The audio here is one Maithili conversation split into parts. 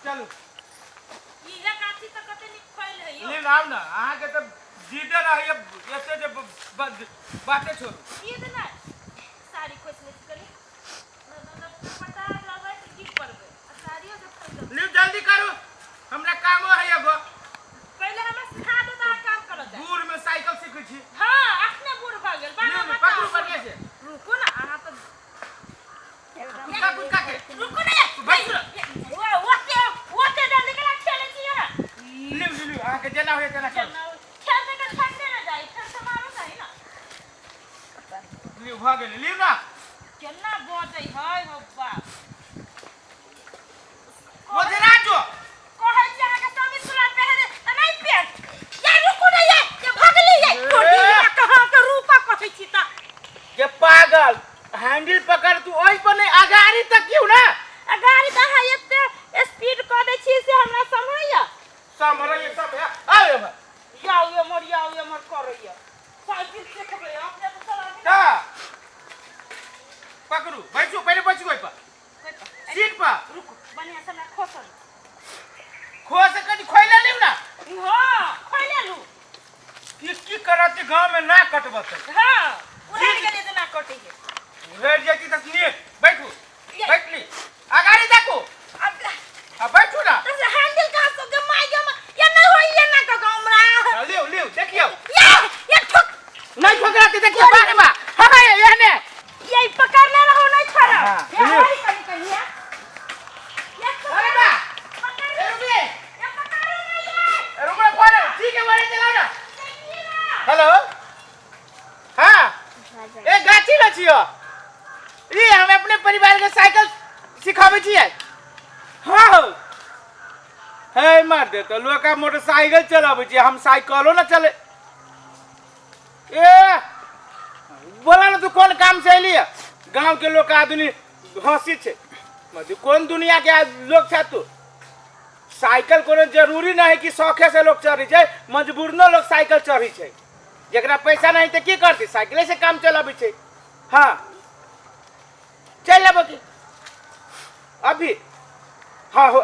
चलू। इहे गाछी तऽ कते नीक फैल है यौ। ले आउ ने, अहाँके तऽ जिदे रहैए एते जे बाते छोड़ू। जिद नहि, साड़ी खोसि लै छी कनि। पता लेबै तऽ की करबै, आ साड़ियो जे फैल। लिउ, जल्दी करू, हमरा कामो है एगो। पहिले हमरा सिखा दे तऽ अहाँ काम करऽ जायब। बूढ़ में साइकिल सीखै छी। हँ, अखने बूढ़ भऽ गेल। लिउ ने, पकड़ू बढ़िआँ से। रुकू ने अहाँ तऽ। कुदका कुदका के। रुकू ने। बैसू ने। ओते ओते जल्दी केना खेलै छी अहाँ? लिउ लिउ लिउ, अहाँके जेना होइए तेना करू। जेना खेलते के ठंडे ने जाइ, फेर से मारो चाही ने। लिउ, भऽ गेलै, लिउ ने। केना बजै है हो बाप। ओझरा जो। कहै छी अहाँके समीज सुलाल पहिरे तऽ नहि पेट या। रुकू ने ये, ये भगली ये तोरी कहाँ के रूपा कहै छी तऽ। के पागल, हैंडल पकड़ तू, ओहि पर नहीं, अगाड़ी तक क्यों ना। आ गाड़ी तऽ अहाँ एते स्पीड कऽ दै छी से हमरा सम्हरैया? सम्हरैया सब है, आउ एम्हर। याउ एम्हर, याउ एम्हर करैया। साइकिल सिखबै अपने तऽ चलाबै। का पकड़ू, बैठू पहिले, बैठू ओहि पर, सीट पर। रुकू, बढ़िआँ से हमरा खोसल। खो से कनि खोइले लिउ ना। हँ, खोले लू। की की करत गाँव में ना कटबत। हँ, उड़ान गेलियै तऽ ना कटै है। उड़ि जेती तऽ नीक। बैठू, बैठली, अगाड़ी देखू। अब आ बैठू ना। तऽ हैंडल कहाँ से गे माय गे माय, ये नहीं होई, ये ना कऽ हमरा। लिउ लिउ, देखियौ। ये ये ठोक। नहीं ठोकराती, देखियौ बारे बा। हाँ हाँ, एहने। ये पकड़ने रहो, नहीं छोड़ो। हाँ, ये लिउ। हमारी कनी कनी है ये। अरे बा। पकड़। ए, रुकिए। ये पकड़ो ना ये। रुको ना, फोन ठीक है, बोले चलाओ ना। देखिए ना। हेलो, हाँ, ए गाछी में छियो। ई हम अपने परिवार के साइकिल सिखाबै छियै। हाँ हो हे, मार दे तो लोग मोटरसाइकिल चलाबै छियै, हम साइकिलो ना चले। ए बोला ना, तू कोन काम से अयली? गांव के लोग आदमी हंसी छै। मतलब कोन दुनिया के लोग छै तू? साइकिल कोनो जरूरी नहीं है कि शौखे से लोग चढ़ै छै, मजबूरनो लोग साइकिल चढ़ै छै। जकरा पैसा नहीं तऽ की करतै? साइकिले से काम चलाबै छै। हाँ, चलि अबो की अभी? हाँ हो,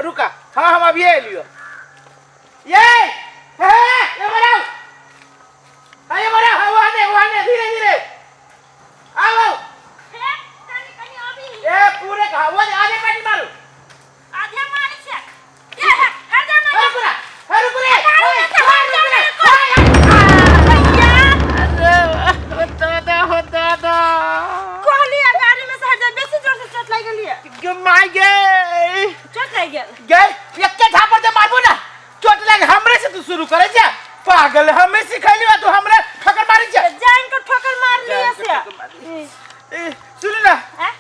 रुका, हाँ, हम अभी एलियो। ये हे ये बराव, हाँ, ये बराव, हाँ, वहाँ वहाँ, धीरे धीरे आओ। हे, कनी कनी अभी। ए पूरे कहा वो आधे पानी मारू। आधे मारै छै ये, हे हट जा ना। अरे पूरा, अरे पूरे, गाड़ी में से हट जा ना। भैया। अरे दादा हो दादा। कहली आ गाड़ी में से हट जा, बेसी जोर से चोट लागि गेलियै। गे माय गे। चोट लागि गेल। गे, एके झापड़ जे मारबो ना चोट लाग। हमरे से तू शुरू करे छे पागल? हमें सिखैली, तू हमरे ठोकर मारी छे। जान के ठोकर मार लियै जान के से। ठोकर मार ए, सुन ना। हैं?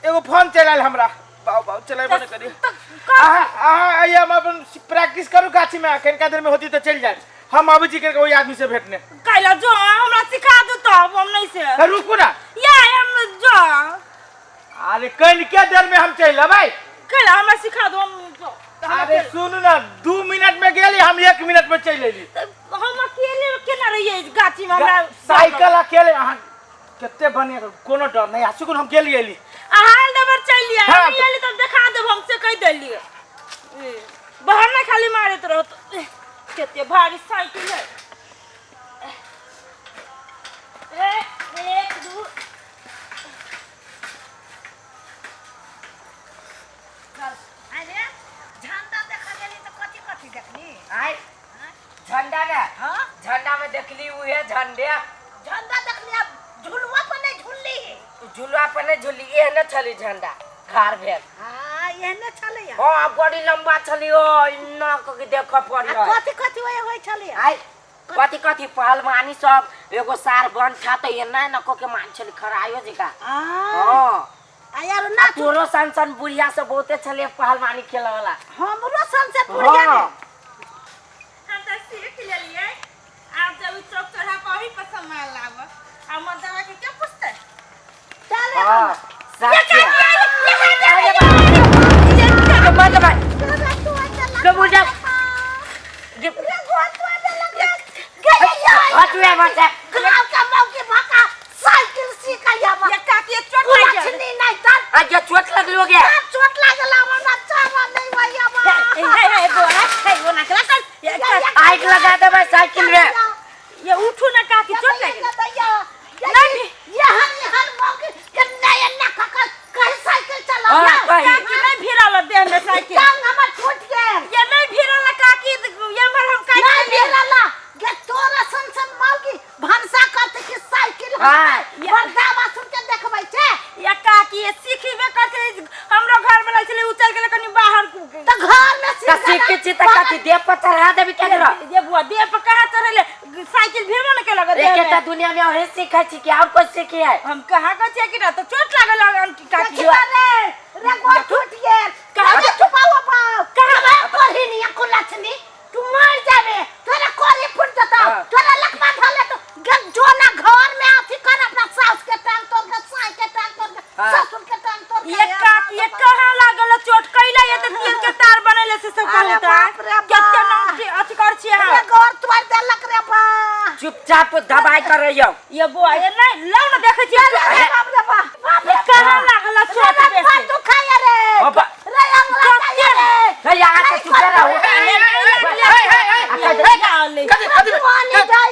एगो फोन चलि आयल हमरा, बाउ बाउ, चलेबो नहि करी। तऽ कर। अहाँ अहाँ आइए, हम अपन प्रैक्टिस करू गाछी में। कनिका देर में होती तऽ चलि जाए। हम अबै छी कनिका ओहि आदमी से भेटने। कैला जो, हमरा सिखा दू तब हम नहीं से। हे, रुकू ना। या हम जो। अरे कनिके देर में हम चलि अबै। कैला हमरा सिखा दू, हम जो तऽ हम अरे अकेले। सुनू ना, 2 मिनट में गेली, हम 1 मिनट में चलि अयली। तऽ हम अकेले केना रहियै गाछी में? हमरा साइकिल अकेले अहाँ कते बढ़िया, कोनो डर नहीं। आ सुकुन, हम गेली, अयली। अहाँ नंबर चलि लिअ। हाँ। हम एली तब देखा देब, हम से कहि देलियै। बहाना खाली मारैत रहत। कते भारी साइकिल है। ए, एक दू चल अरे, झंडा देखऽ गेली तऽ कथी कथी देखली? आय, झंडा ने? हाँ। झंडा में देखली उहे झंडे। झंडा देखली आ झुलुआ पर नहीं झुलली? झुलुआ पर नहीं झुलली, एहने छली झंडा खार भेल। हाँ, एहने छलैया। हाँ, बड़ी लंबा छली ओ, इन्ना क के देखऽ पड़ी। आ कथी कथी ओहि होइ छलैया? आय, कथी कथी? पहलवानी सब, एगो सार बन था तऽ एना एना क के मान छली खरायो जका। हाँ। हाँ। आ यार आ नाच। तोरो सन सन बुढ़िया सब बहुते छले पहलवानी खेले वाला। हमरो सन से बुढ़िया ने? हाँ। हम तऽ सीख लेलियै, आब जब चौक चौराहा पर ओही पर सामान लाबऽ आ मर्दवा के के पूछतै? चल। हाँ, ये सच। काकी, ये के मत भाई के बुढ़िया जे हटुए मत। ये काकी, चोट लागि गेल। आज चोट लगलो गया। चोट लागल, हमरा चारा नहीं। साइकिल रे। ये उठू ना काकी, चोट लागि गेल। नहीं। यहाँ यहाँ मौके के नया ना ककर कहीं साइकिल चला। हाँ, कहीं। काकी नहीं भिड़ल देह में साइकिल। टांग हमर टूट गेल। ये नहीं भिड़ल काकी, ये हमर हम काटी नहीं देलियै। भेलला गे तोरा सन सन मौगी भनसा करते कि साइकिल। हाँ। बर्दा बासुर के देखबै छै। ये काकी ये सीखबे करते, हमरो घर वाला छलै उ चल गेलै कनी बाहर। तऽ घर में तऽ सीखै छी तऽ कथी देह पर चढ़ा देबी केकरो? ये बुआ, देह पर कहाँ चढ़ेले? साइकिल भिड़बो न केलक देह एके में। तऽ दुनिया में अहीं सीखै छी कि आओर कोइ सीखी है? हम कहाँ कहै छियै कि ना तऽ चोट लागल आंटी काकी। देखी रे रे गोर टूट गेल। कहाँ? कहाँ छुपाओ पाओ? कहाँ कोरी नहीं कुलछनी, तू मर जाबे, तोरा कोरी फूट जता। हाँ। तोरा लकवा धले तो जो ना घर में अथी कर अपना सास के टांग तोड़ के, सास के टांग तोड़ के, हाँ। ससुर के टांग तोड़ के। ये काकी, ये कहाँ लागल चोट? कैला ये तऽ तेल के तार बनैले से सब अरे कहू तऽ बाप रे बाप। कते नाम अथी कर छियै रे अहाँ। गोर तोड़ देलक रे बा। चुपचाप दबाई करैयौ। ये बुआ, ये नहीं लाउ ना, देखै छियै। अरे बाप रे बाप, बाप ये रे। कहाँ लागल चोट रे बेसी? दुखाया रे। ओ बा- रे अंगला जाया रे। हे, यहाँ के चुप रहू। कथी कथी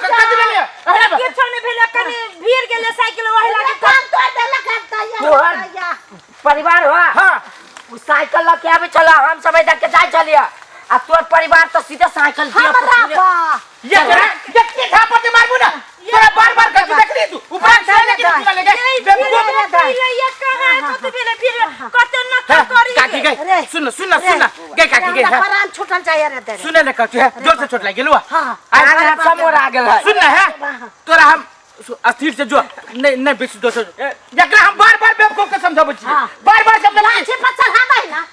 कथी भेलै? अरे बा। किछो नहि भेलै, कनी भीड़ गेलै साइकिल ओहि रे लागी। टांग तोड़ देलक रे दैया। तोहर दैया। परिवार हो। हाँ। उ साइकिल लऽ के आबै छलऽ, हम सब एहि के जाइ छलियै आ तोर परिवार तऽ सीधे साइकिल दिअ पर हमरा पूरे- बा ये तोरा जत्ते झापड़ के मारबू ना तोरा, बार बार कहती देखली तू ऊपर से लेके तू ले गए बेवकूफ। ये कहाँ कत भेलै? फिर कते नकल हाँ, करी। काकी गई। रे। सुन सुन सुन गई काकी गई। हमरा हाँ। प्राण छूटल जाय रे दे। सुने ने कहती है, जोर से चोट लग गेलु। हाँ। कान हाथ सब मोड़ा गेल है। सुन ना है तोरा, हम अस्थिर से जो नहीं नहीं बेसी दोसर एकरा हम बार बार बेवकूफ के समझाबै छी। हाँ। बार बार समझाबै छी। गाछी पर चढ़ाबै ना।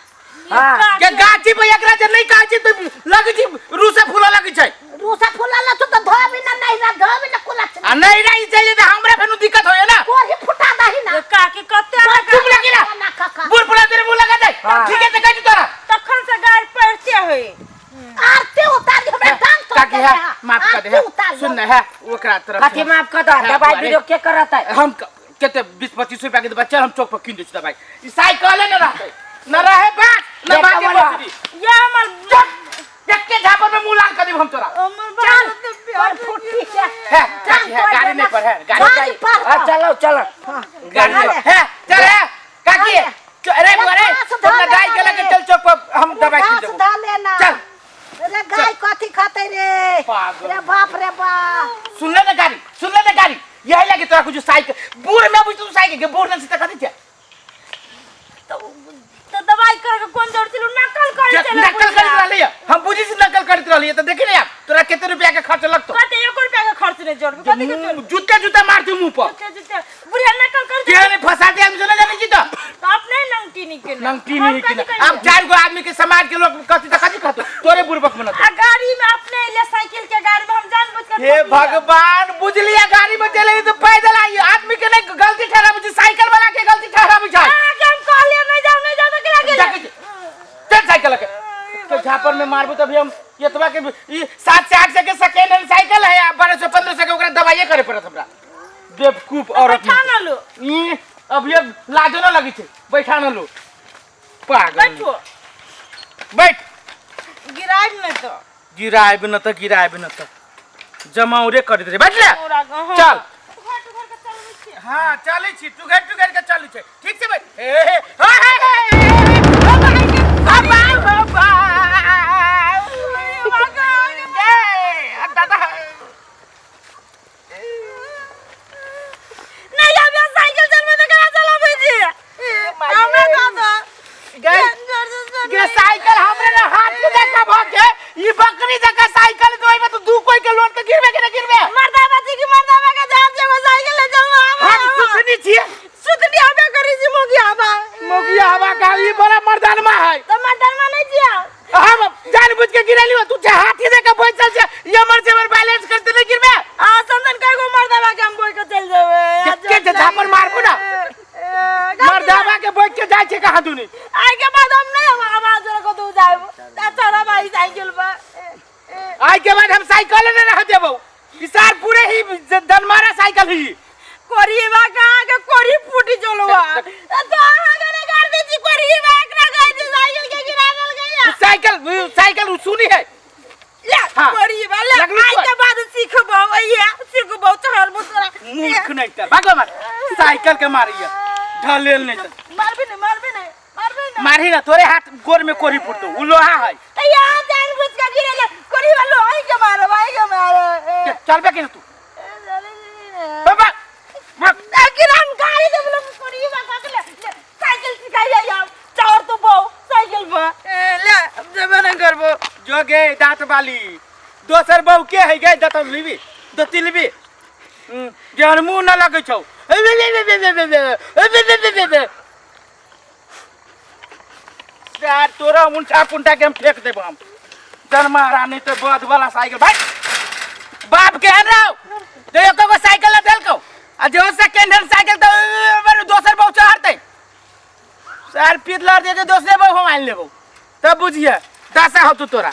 हाँ। के गाछी पर एकरा जे नहीं कहै छी तऽ लगै छी रूसे फूलऽ लगै छै। रूसा फूलल तो तऽ धोबी ना, नहीं ना धोबी ना कुलच। आ नहीं रही चाहिए तऽ हमरा फेनु दिक्कत होय ना। कोही फुटा दही ना। काकी कते चुप लगी ना। ना काका। बूढ़ पुला तेरे मुंह लगा दे। हाँ। ठीक है, तऽ कहै छी तोरा। तखन से गाड़ पढ़ते होय। आरती उतार हमरा टांग तोड़ काकी देले है है। माफ कर दे आरती है। उतार सुन ना है, ओकरा तरफ कथी से माफ कर दो? हाँ, दबाई बुआ रे। बीरो के करत है? हम कते 20-25 रुपया के दवा, चल हम चौक पर कीन दै छी दवाई। ई साइकिल न रहतै न रहे बात न देखा बाजे। बोला। बसरी ये हमर चुप, एक्के झापर में मुंह लाल कर देब हम तोरा। हमर चल बाप पर फुटी के है काकी है, गाड़ी नहीं पर है गाड़ी। गाड़ी पर। हाँ, चलो चलो। गाड़ी नहीं पर है, चल है काकी। अरे बुआ रे, घास तुम धऽ दाई के लेना लगे रे। चल चौक पर हम दवाई कीन घास देबो। धऽ लेना। चल। रे गाय कथी खाते रे? पागल। रे बाप रे बाप। सुन ले ना गाड़ी, सुन ले ना गाड़ी। यही लगे तोरा कुछ साइकिल बूढ़ में बुझ तू साइकिल के बूढ़ न से कथी छै? तो दवाई कर के कोन जरूरत छल? नकल करे जे छलै। नकल करैत रहली हम, बुझी से नकल करैत रहली तऽ देखी ने आप तोरा कते रुपया के खर्च लगतो। कते एको रुपया के खर्च नहीं जोड़बे, कते के जोड़बे? जूते जूता मारती मुंह पर। जूते जूते बुढ़िया नकल कर। के नहीं फंसा दे, हम जो ना जाने छी तऽ। तो अपने नंगटी नहीं केने। नंगटी नहीं कि अब चार गो आदमी के समाज के लोग कथी तऽ कथी कहतो, तोरे बुड़बक बनत। आ गाड़ी में अपने ले साइकिल के गाड़ी में हम जानबूझ के हे भगवान, बुझलिए गाड़ी में चले तो पैदल आई आदमी के नहीं गलती ठहराबै छै, साइकिल वाला के गलती ठहराबै छै। अहाँके हम कहलियै नहीं जाओ नहीं जाओ तऽ केना गेलियै? देखै छी, चल साइकिल के तो झापर में मारबू तभी हम एतबा के ई 700-800 के सेकेंड हैंड साइकिल है आ 1200-1500 के ओकरा दवाइये करे पड़त हमरा। बेवकूफ औरत। बैठा न लो। ई अब ये लाजो न लगै छै, बैठा न लो पागल। बैठो। बैठ। गिराइब नहीं तो। गिराएब न तऽ, गिराएब न तऽ जमाउरे करैत रहे। बैठ ले। पूरा गाँव। चल। घर टू घर के चलबै छियै। हाँ, चलै छी, टुघर टुघर के चलै छै। ठीक छै भाई। हे हे हे हे हे हे बाबा बाबा दादा। नहीं, अभी साइकिल चलबै तऽ केना चलाबै छी? हमरा दादा गए के साइकिल हमरे ने हाथ के देखा भके ई बकरी जका साइकिल दोइ में तो दू कोई के लोन के गिरबे के न गिरबे। मर्दाबा छी कि मर्दाबा के जान छै साइकिल ले चलबा। हम सुसनी छिए। सुतनी आबे करै छी मोगी आबा। मोगिया हवा का ई बड़ा मर्दानमा है। तऽ मर्दानमा नहीं छियै। हम जानबूझ के गिरेली, तू जे हाथी देके बैसल छै ये मर से बैलेंस करते नहीं गिरबे। आ संतन कय गो मर्दाबा के हम बोल के चल जेबै। के जे झापर मारबू ना मर्दाबा के बैठ के जाइ छै कहाँ दुनी। आइ के बाद हम नहीं हम आवाज रखो तो जाएब चढ़ब आई साइकिल पर। आज के बाद हम साइकिल नहीं रह देबो, ई सार पूरे ही दनमारा साइकिल ही। कोरीबा कहाँ के कोरी फूटी चलवा तो अहाँ के ने कर दै छी कोरीबा, एकरा कहै छै साइकिल के गिरा देल गया। साइकिल साइकिल सुनी है। ले। हाँ। कोरी वाला लगलू आई तोर। के बाद सीखबो ये सीखबो चढ़बो तोरा मूर्ख नहीं तर भागो मार साइकिल के मारिया ढलेल नहीं तर मारबी नहीं मारबी नहीं मारबी नहीं मारही ना तोरे हाथ गोर में कोरी फुटतो उ लोहा है त यहाँ जान बुझ के गिरे कोरी वालो आई के मारो आई के मारो चल बे के तू बाबा गिराम गाड़ी दे बोलो कोरी वा का ले ले, साइकिल सिखाई आई चार तो बहु साइकिल पर ए, ले अब जबे ना करबो जो गे दांत वाली दोसर बहु के है गे दांत लिबी दती लिबी जहन मुंह न लगै छौ ए बे बे बे बे बे बे ए बे बे बे बे बे यार तोरा उल्टा पुंटा के हम फेंक देबो हम जन्मा रानी तो बद वाला साइकिल भाई बाप के हन रहो जो एको गो साइकिल न देलकौ आ जो सेकेंड हैंड साइकिल तो दोसर बहु चढ़तै सर पीत लड़ दे के दोसरे बहु हम आनि लेबो तब बुझिए दशा हो तू तोरा।